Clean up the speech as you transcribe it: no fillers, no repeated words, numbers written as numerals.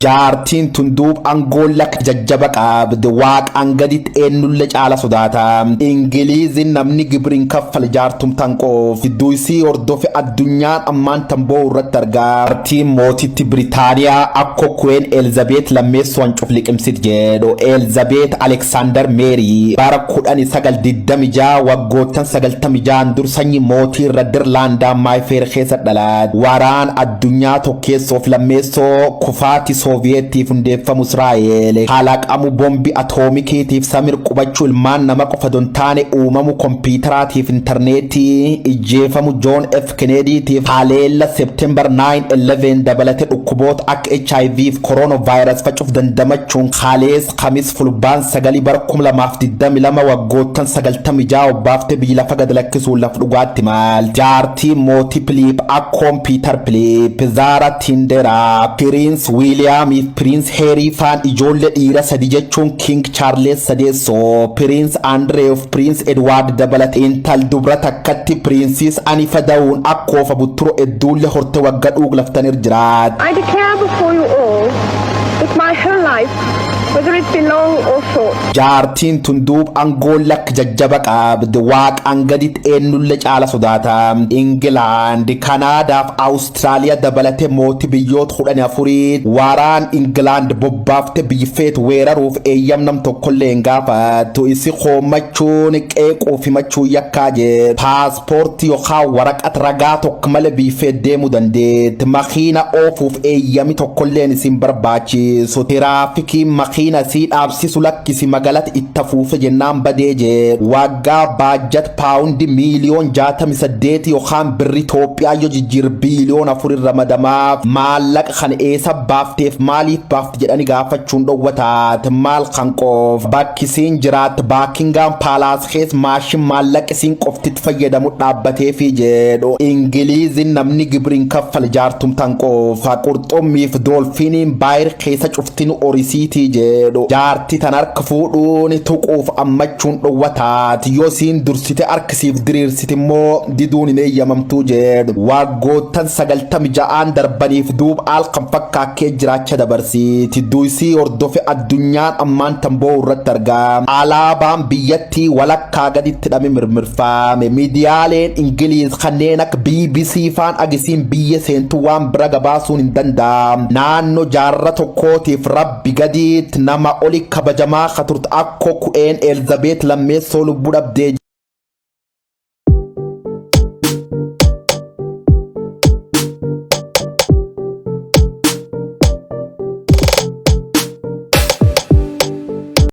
Jaartiin tun duub aangoon lakka jajjaba qabdi. Waaqaan gaditti eenyullee caala sodaata. Ingiliizin namni gibiriin kaffale jaartumtan qoof. Duysii hordofe addunyaan ammaan tan boo'u irratti argaa. Jaartiin mootitti Biritaaniyaa akka Queen Elizabeth lammeessoo hancuuf liqimsit jedhu. Elizabeth Alexander Mary bara 1926, waggoottan 96 dur, sanyii mootii irra Dirlaandaa Maayfeer keessa dhalate. Waraan addunyaa tokkeessoof lammeessoo, kufaati Sooviyeettiif hundeeffamu Israa'el, kalaqamu bombi atoomikiitiif samir qubachuu ilmaan nama qofa dontaane uumamu kompiitaraatiif intarneetii, ijjeefamu John F. Kennedytiif haleella September 9-11 dabalate, dhukkuboota akka HIV fi coronavirus facuuf dandamachuun halees Kamis Fulbaan 9 bara 2022 waggoottan 96 obbaaftee biyya lafa gad lakkisuun laf dhugaatti maal. Jaartii mootii Piliip akkoon Piitar Piliip, Zaara Tinderaa, Piriins Wiiliyaamii fi Piriins Heerii faan ijoollee dhiira sadi jechuun King Chaarles sadeessoo, Piriins Andreew fi Piriins Edwaard dabalate, intal dubra takkatti Piriinsis Anifa da'uun akkoofa butturo hedduullee horte wagga dhuug laftanir jiraat. I declare before you all that my whole life, whether it be long or short, Jaartiin tun duub aangoon lakka jajjaba qabdi. Waaqaan gaditti eenyullee caala sodaata. Ingilaand, Kanaadaaf Awustiraaliyaa dabalate mootii biyyoota 14 waraan Ingilaand bobbaafte biyyifeet weeraruuf eeyyam nam tokkollee hin gaafattu. Isi hoommachuun qeequuf himachuu yakkaa jedhu. Paaspoortii yookaan waraqat ragaa tokko malee biyyifeet deemuu dandeetti. Makiina oofuuf eeyyami tokkolleen isin barbaachisu. Tiraafikiin makiina sii dhaabsisu lakkisi magaalatti itti afuufe jennaan badee jedhu. Waggaa baajat paawundi miiliyoon 68 yookaan birri Itoophiyaa yoo jijjiir biiliyoon 4 irra ramadamaaf. Maallaqa kan eessa baafteef maaliif baafte jedhanii gaafachuun dhowwataate. Maal kan qoof bakki isiin jiraat Buckingham Palace keessa maashin maallaqa isiin qoftitti fayyadamu dhaabbateefi jedhu. Ingiliizin namni gibiriin kaffale jaartumtan qofa. Qurxummiif doolfiiniin baayir keessa cuftin orisiitii jedhu. Jaarti tan harka fuudhuun tuquuf ammachuun dhowwataati. Yoo isiin dursite harkisiif diriirsiti immoo diduun hin eeyyamamtuu jedhu. Waggoottan 96n darbaniif duub aal kan fakkaakkee jiraacha dabarsiiti. Duysii hordofe addunyaan ammaan tan boo'u irratti argaa. Alaabaan biyyattii walakkaa gaditti hidhame mirmirfaame. Miidiyaaleen Ingiliiz kanneen akka BBC faan agisiin biyya seentu waan bira gabaasuun hin danda'am. Naannoo jaarra tokkootiif rabbi gadiitti nama oli kabajamaa ka turte akkoo Queen Elizabeth lammeessoo lubbuu dhabdee.